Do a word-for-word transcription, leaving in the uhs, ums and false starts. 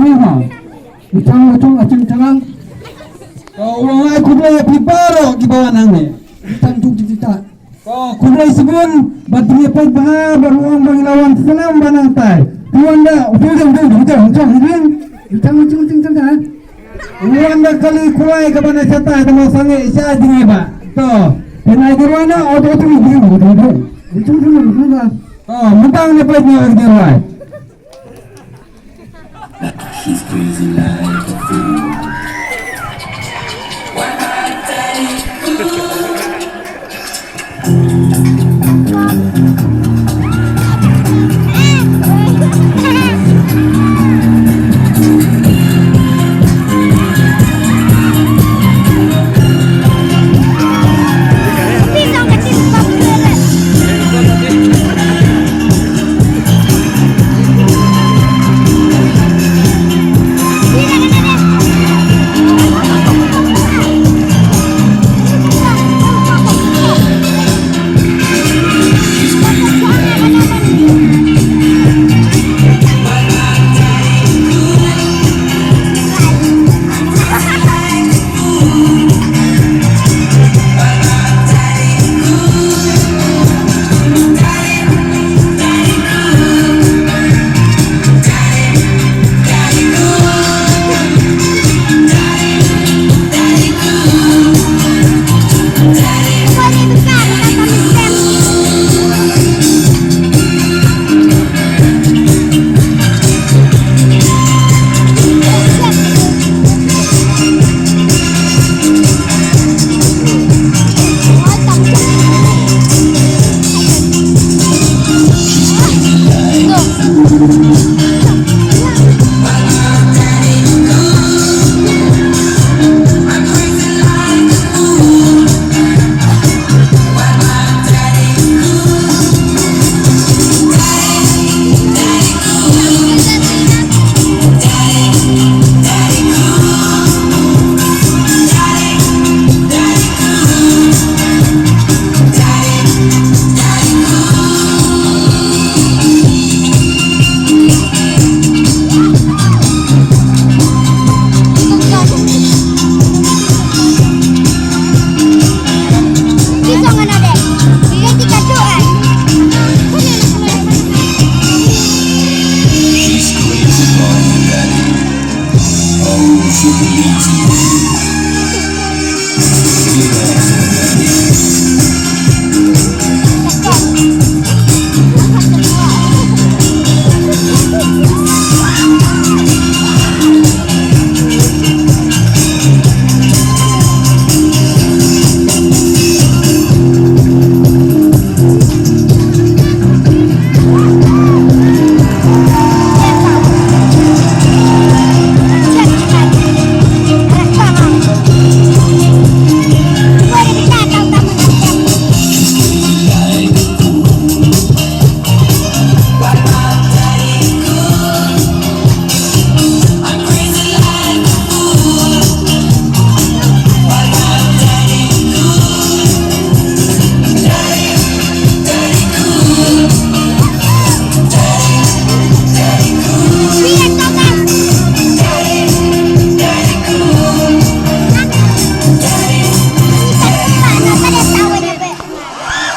Ïa chang ïa chang ïa chang chang. Ka u ong ai khublei ïa phi baroh kiba wan hangne. Ïa chang chang chang chang. Ka khublei shibun bad jingïapeit bha bad u ong ba ngi la wan snem ba nangtai. Phi wan da u phi dang dang dang dang dang dang. Ïa chang ïa chang ïa chang chang chang. U wan da kali khulai kaba na shatai tang ba sangeh sha jingïa ba. To. Phi nai ki rwai na auto auto ni ding ding ding ding. Ïa chang chang chang chang. To, mutang ne peit na ki rwai. She's crazy like a fool.